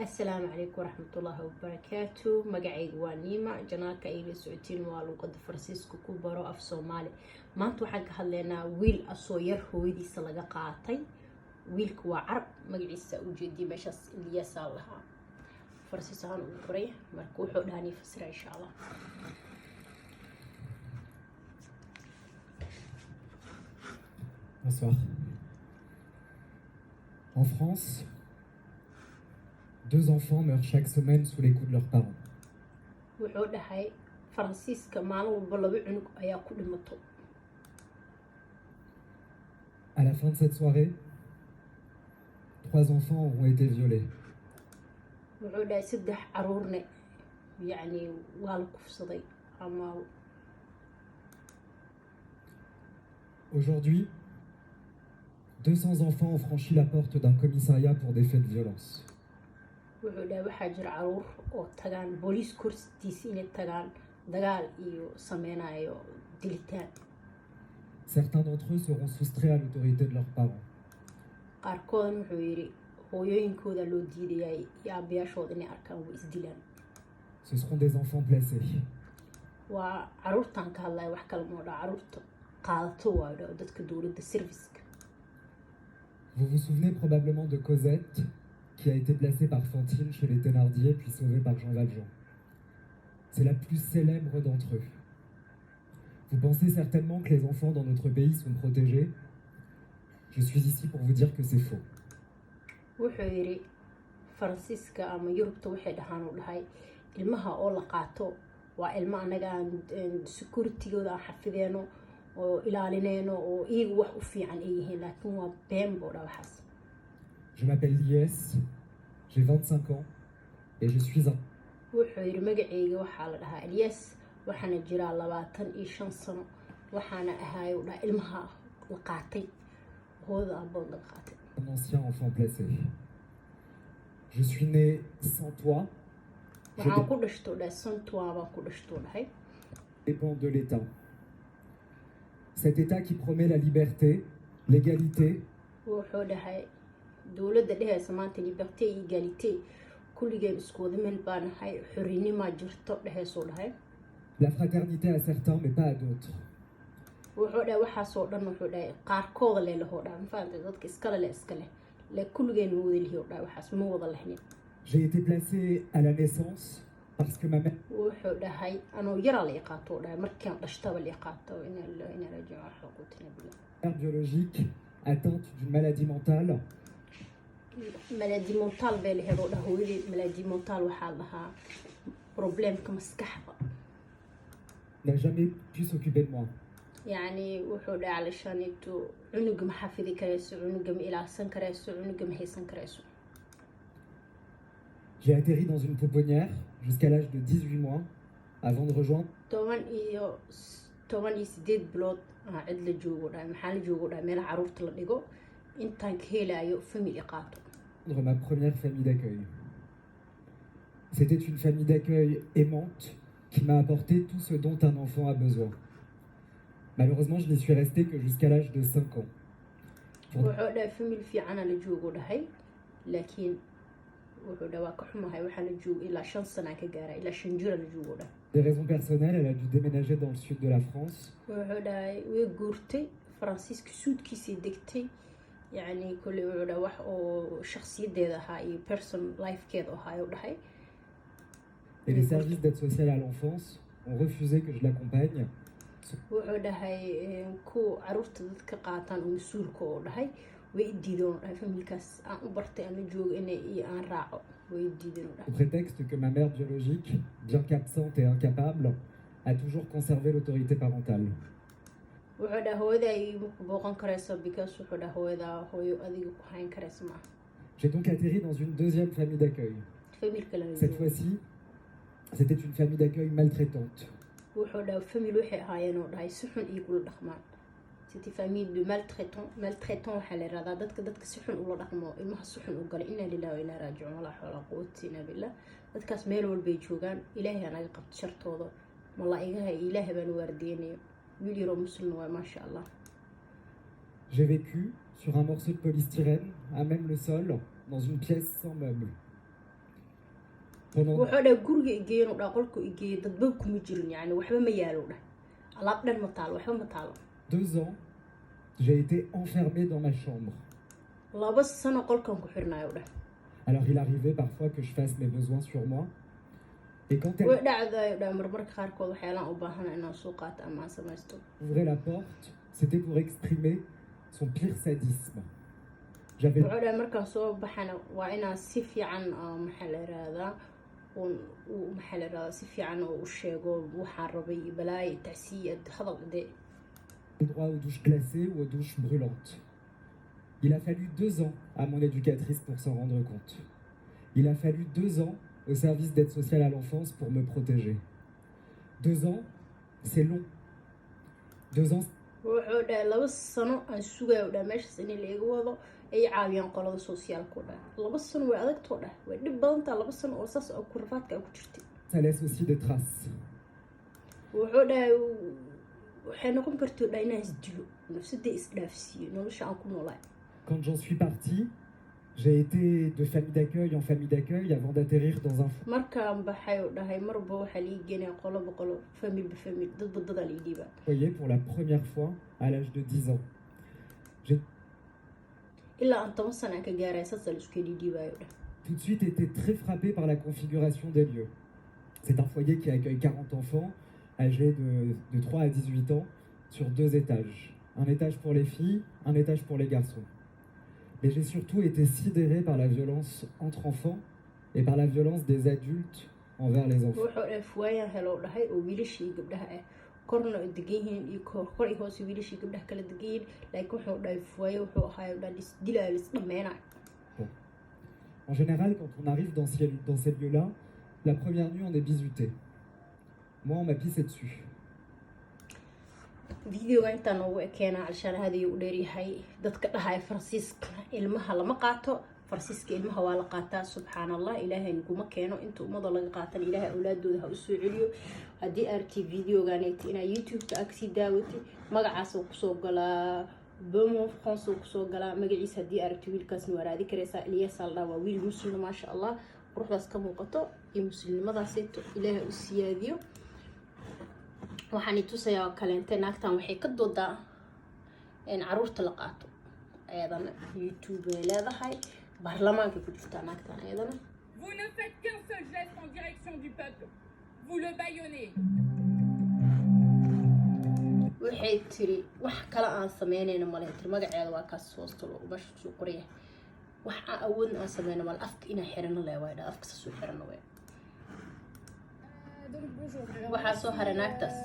Asalaamu calaykum waraxmatullaahi wabarakaatu. Magacayga waa Niima. Channelka ay la socotiin waa luuqada Faransiiska ku baro af Soomaali. Maanta waxaan ka hadlaynaa wiil asoo yar hooyadiisa laga qaatay. Wiilka waa Carab, magaciisa ujeediya meeshaas Ilyaasaa lahaa, Faransiis ahaan ugu qoray. Marka wuxuu dhahaa fasira, insha Allah. Bonsoir. En France, deux enfants meurent chaque semaine sous les coups de leurs parents. Wuxuu dhahay Faransiiska maalin walba laba cunug ayaa ku dhimato. À la fin de cette soirée, trois enfants auront été violés. Wuxuu dhahay saddex caruurne yacni waa la kufsaday ama. Aujourd'hui, 200 enfants ont franchi la porte d'un commissariat pour des faits de violence. Wuxuu dhahay waxaa jira caruur oo tagaan booliis korstiisa inay tagaan dagaal iyo sameynayo dilitaan. Certains d'entre eux seront soustraits à l'autorité de leurs parents. Qaarkoodana wuxuu yidhi hooyooyinkooda loo diidayaa iyo aabayaashooda inay arkaan, way isdilaan. Ce seront des enfants placés. Waa caruurtan ka hadlaya, wax kale moo dhaa, caruurta qaadato waa dha dadka dowladda serviceka. Vous vous souvenez probablement de Cosette, qui a été placée par Fantine chez les Thénardier puis sauvée par Jean Valjean. C'est la plus célèbre d'entre eux. Vous pensez certainement que les enfants dans notre pays sont protégés. Je suis ici pour vous dire que c'est faux. Wuxuu yidhi Faransiiska ama Yurubta waxay dhahaan uu dhahay ilmaha oo la qaato waa ilmo annaga aan securitygooda aan xafideeno oo ilaalineyno oo iyagu wax u fiican ay yihiin, laakiin waa been buu dhaa waxaas. Je m'appelle Lies, j'ai 25 ans et je suis un Wuxuu yidhi magaceyga waxaa la dhahaa Ilyas, waxaana jiraa 25 sano, waxaana ahaay uu dhahaa ilmaha la qaatay, hooyada aabood laga qaatay. Ancien enfant placé. Je suis né sans toit, je Waxaan ku dhashto dhahay sans toit baan ku dhashtuu dhahay. Dépends de l'État. Cet État qui promet la liberté, l'égalité, Wuxuu dhahay dowladda dhehaysa maanta liberté iyo égalité, kulligeen isku wada meel baa nahay, xorinimaa jirto dhehaysuu dhahay. La fraternité à certains, mais pas à d'autres. Wuxuu dhahay waxaasoo dhan, wuxuu dhahay qaarkooda le lahoo dhahay, mafahante, dadka iskale le iska leh le, kulligeen ma wada lihi dhahay, waxaas ma wada lehnin. J'ai été placé à la naissance parce que ma mère Wuxuu dhahay anoo yaraa la iqaato dhahay, markaan dhashtaba la iqaato. Inaa lillahi inaa raajicuun, waxaa quutina billah. Biologique, atteinte d'une maladie mentale, Maladie mentale bay lahayd oo dhaha hooyadii. Maladie mentale waxaa la dhahaa problemka maskaxda. N'a jamais pu s'occuper de moi. Yacni wuxuu dhahay calashaanito cunuga ma xafidi karayso, cunuga ma ilaalsan karayso, cunuga ma haysan karayso. J'ai atterri dans une pouponnière jusqu'à l'âge de 18 mois avant de rejoindre 18 bilood aa cid la joogo dhahay, maxaa la joogo dhahay, meelaha caruurta la dhigo intaan ka helayo family qaato. Ma première famille d'accueil. C'était une famille d'accueil aimante qui m'a apporté tout ce dont un enfant a besoin. Malheureusement, je n'y suis resté que jusqu'à l'âge de 5 ans. Pour Wuxuu dhahay family fiicana la joogo dhahay, laakiin wuxuu dhahay waa ka xumahay, waxaa la joogo ilaa 5 sanaa ka gaara, ilaa 5 jira la joogo dhahay. Des raisons personnelles, elle a dû déménager dans le sud de la France. Wuxuu dhahay way guurtay, Faransiiska sudkiisii degtay, yacni kolley wuxuu dhahay wax oo shakhsiyadeeda ahaa iyo person lifekeeda ahaa u dhahay. Et les services d'aide sociale à l'enfance ont refusé que je l'accompagne Wuxuu dhahay kuwa caruurta dadka qaataan oo mas-uulka oo dhahay way i diideen oo dhahay familykaas aan u bartay aan la joogo inay iyo aan raaco way i diideen oo au dhahay. Prétexte que ma mère biologique, bien qu'absente et incapable, a toujours conservé l'autorité parentale. Wuxuu dhahay hooyadaa ima ku booqan karayso because wuxuu dhahay hooyadaa hooyo adiga ku hayn karayso maaha. J'ai donc atterri dans une deuxième famille d'accueil. Family kale la Cette joogo. Fois-ci, c'était une famille d'accueil maltraitante. Wuxuu dhahay family waxay ahaayeen oo dhahay si xun igula dhaqmaan, c'était famille de maltraitant. Maltraitant waxaa la yirahdaa dadka si xun ula dhaqmo, ilmaha si xun u gala. Inaa lillahi wa inaa raajicuun, walaa xawla quwwata illaa billah. Dadkaas meel walbay joogaan, Ilaahay ha naga qabto shartooda, malaa'igaha iyo Ilaahay baan waardiyenayo. Wiil yaroo Muslim waay, maasha Allah. J'ai vécu sur un morceau de polystyrène, à même le sol, dans une pièce sans meubles. Pendant Wuxuu dhahay guriga igeeyen dhaha, qolku igeeyey, dadba kuma jirin, yani waxba ma yaalo dhah, alaab dhan ma taalo, waxba ma taalo. 2 ans, j'ai été enfermé dans ma chambre. 2 sano qolkan ku xirnayo dhah. Alors il arrivait parfois que je fasse mes besoins sur moi. Et quand elle Way dhacdayo dhah, marmarka qaarkood waxyaalaan u baahana inaan soo qaato ama aan samaysto. Ouvrait la porte, c'était pour exprimer son pire sadisme. J'avais Wuxuu dhahay markaan soo baxana waa inaan si fiican maxaa la yirahdaa maxaa la yirahdaa, si fiican oo u sheego waxaan rabay iyo balaayo tacsiya hadal dee. Droit aux douches glacées ou aux douches brûlantes. Il a fallu 2 ans à mon éducatrice pour s'en rendre compte. Il a fallu 2 ans au service d'aide sociale à l'enfance pour me protéger. 2 ans, c'est long. 2 ans, Wuxuu dhahay 2 sano aan sugayo dhahay meeshaas in la iga wado, ay caawiyaan qolada socialka dhahay. 2 sano way adagtoo dhah, way dhib badantaa 2 sano oo saas oo kurafaadka ku jirtay. Ça laisse aussi des traces. Wuxuu dhahay waxay noqon kartii dhahay inaan isdilo, nafsadii isdhaafsiiyo nolosha aan ku noolaay. Quand j'en suis parti, j'ai été de famille d'accueil en famille d'accueil avant d'atterrir dans un Markaan baxay oo dhahay marba waxaa lii geenaya qoloba qolo, familba famil, dadba dadaa lii dhiibaa. Foyer pour la première fois à l'âge de 10 ans. Ilaa aan 10 sano aan ka gaaraya saasaa la isku dhiidhiibayo dhah. Tout de suite été très frappé par la configuration des lieux. C'est un foyer qui accueille 40 enfants âgés de 3 à 18 ans sur deux étages. Un étage pour les filles, un étage pour les garçons. Mais j'ai surtout été sidéré par la violence entre enfants et par la violence des adultes envers les enfants. Wuxuu dhahay foyer heloo dhahay oo wiilashii gabdhaha ah korna ay degan yihiin iyo kor iyo hoose wiilashii gabdhaha kala degan yihiin, laakiin wuxuu dhahay foyer wuxuu ahaay dhahay lisdilaayo, lisdhameynayo. En général, quand on arrive dans ces lieux-là, la première nuit, on est bizuté. Moi, on m'a pissé dessus. Videoga intaan noogu ekeenaa calshaan aad ayuu u dheeryahay. Dadka dhahaya Faransiiska ilmaha lama qaato, Faransiiska ilmaha waa la qaataa. Subxaan Allah, Ilaahay naguma keeno. Inta ummada laga qaatan, Ilaahay awlaadooda ha usoo celiyo. Haddii aragtay videoganeet inaa YouTube-ka agsii daawatay, magacaas oo kusoo galaa Bomo France oo kusoo galaa magaciisa. Haddii aragtay wiilkaasna waa raadi karaysaa. Ilyas aldhaa, waa wiil Muslim, maasha Allah, quruxdaas ka muuqato iyo muslimnimadaasito Ilaahay u siyaadiyo. Waxaan i tusayaa oo kaleente naagtan waxay ka doodaa in caruurta la qaato. Ayadana YouTube ay leedahay, baarlamaanka ku jirtaa naagtan ayadana. Vous ne faites qu'un seul geste en direction du peuple. Vous le bâillonnez. Waxay tiri wax kale aan sameynayno male. Tiri magaceeda waa kaas hoosta meesha kusoo qoraya. Wax aan awoodna aan sameyno male, afka inaan xirano le waay dha, afka saasuu xirano waay. Donc bonjour. Alors, Waxaa soo haray naagtaas.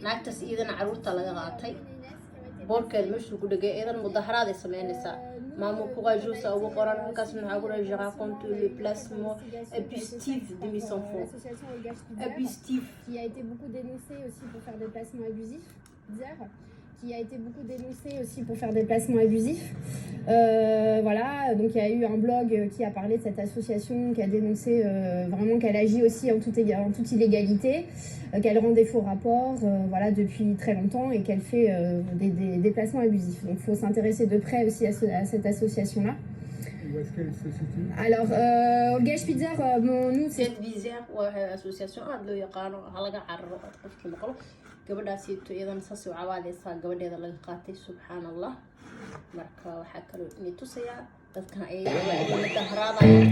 Naagtaas iyadana caruurta laga qaatay, boorkeeda meeshuu ku dhegay, iyadan mudaharaad ay sameynaysaa. Maman courageuse ugu qoran halkaas. Maxaa ku dhahay? Je raconte le placement abusif de mes enfants. L'association Olga Spitzer, Abusif. Qui a été beaucoup dénoncée aussi pour faire des placements abusifs. Spitzer, qui a été beaucoup dénoncée aussi pour faire des placements abusifs. Voilà, donc il y a eu un blog qui a parlé de cette association, qui a dénoncé vraiment qu'elle agit aussi en toute illégalité, qu'elle rend des faux rapports, voilà, depuis très longtemps et qu'elle fait des placements abusifs. Donc il faut s'intéresser de près aussi à cette association-là. Où est-ce qu'elle se situe? Alors, Olga Spitzer, bon, nous, c'est Cette Viser waa association aada loo yaqaano, ha laga cararo aad qofkii maqlo. Gabadhaasiito iyadana saas u cabaadeysaa, gabadheeda laga qaatay, subxaan Allah. Marka waxaa kaloo inay tusayaa dadkan ay mudaharaadayaan,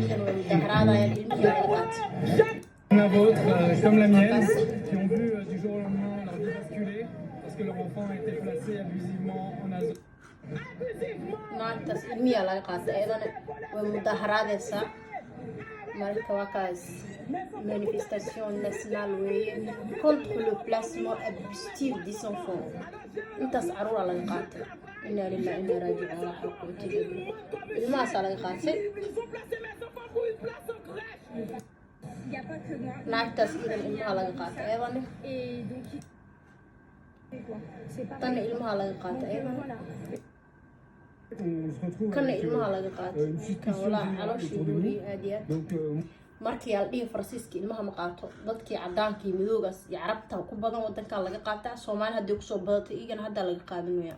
iyagana way mudaharaadayaan, ilmihii laga qaatay. La vôtre, comme la mienne, qui ont vu du jour au lendemain leur vie basculer parce que leur enfant a été placé abusivement en ASO. Naagtaas ilmiyaa laga qaatay, iyadana way mudaharaadeysaa. Marka waa kaas, manifestation nationale weeye contre le placement abusif des enfants. Intaas caruuraa laga qaatay. Inaa lillahi inaa raajicuun, laa xawla quwwata illa billah. Ilmahaasaa laga qaatay. Il n'y a pas que moi. Naagtaas idan ilmaha laga qaatay iyadana. Et donc, quoi. C'est pas Tanna ilmaha laga qaatay iyadana. Voilà. On se retrouve Kana avec ilmaha laga qaatay une kan suspicion walaa générale calooshii autour de buuriye nous. aad iyo aad. Donc, Markii la dhihi Faransiiska ilmaha ma qaato, dadkii cadaanka iyo madoogaas iyo Carabta ku badan wadankaa laga qaataa. Soomaali hadday kusoo badatay iyagana haddaa laga qaadanaya,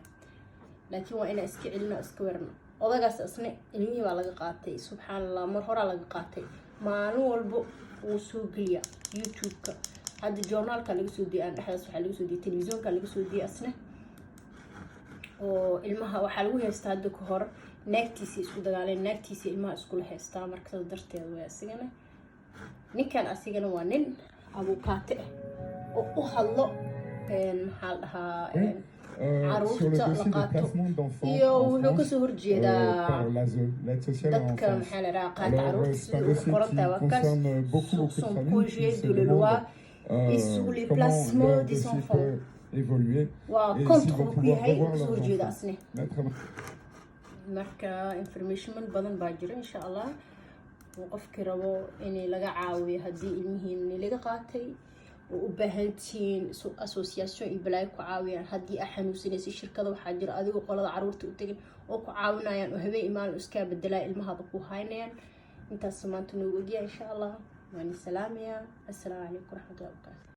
laakiin waa inaa iska celino, iska werno. Odagaas asna ilmihii baa laga qaatay, subxaan Allah, mar horaa laga qaatay. Maalin walba wuu soo geliyaa YouTube-ka. Hadda journaalka laga soo diyay, aan dhexdaas waxaa laga soo diyay, telefisyoonka laga soo diyay asna oo ilmaha waxaa lagu haystaa. Hadda ka hor naagtiisa isku dagaaleen, naagtiisa ilmaha iskula haystaa. Marka saas darteed way asigana ninkan asigana waa nin abukaate ah oo u hadlo, maxaa la dhahaa, caruurta la qaato, iyo wuxuu kasoo horjeedaa dadka, maxaa la dhahaa, qaata caruurta. Sida ugu qoran tahay waa kaas, son projet de loi et sur les placements des enfants waa contre buu ku yahay, kasoo horjeeda asne. Marka information badan baa jira, insha Allah, uu qofkii rabo in laga caawiyo haddii ilmihiin laga qaatay oo u baahantihiin association iyo balaayo ku caawiyaan. Haddii aa xanuunsanaysa, shirkada waxaa jira adigoo qolada caruurta u tegin oo ku caawinayaan oo habeen imaan iskaa bedelaya, ilmahada ku haynayaan. Intaas maanta noogu ogyahay, insha Allah. Waan salaamayaa. Assalaamu calaykum waraxmatullahi wabarakaatu.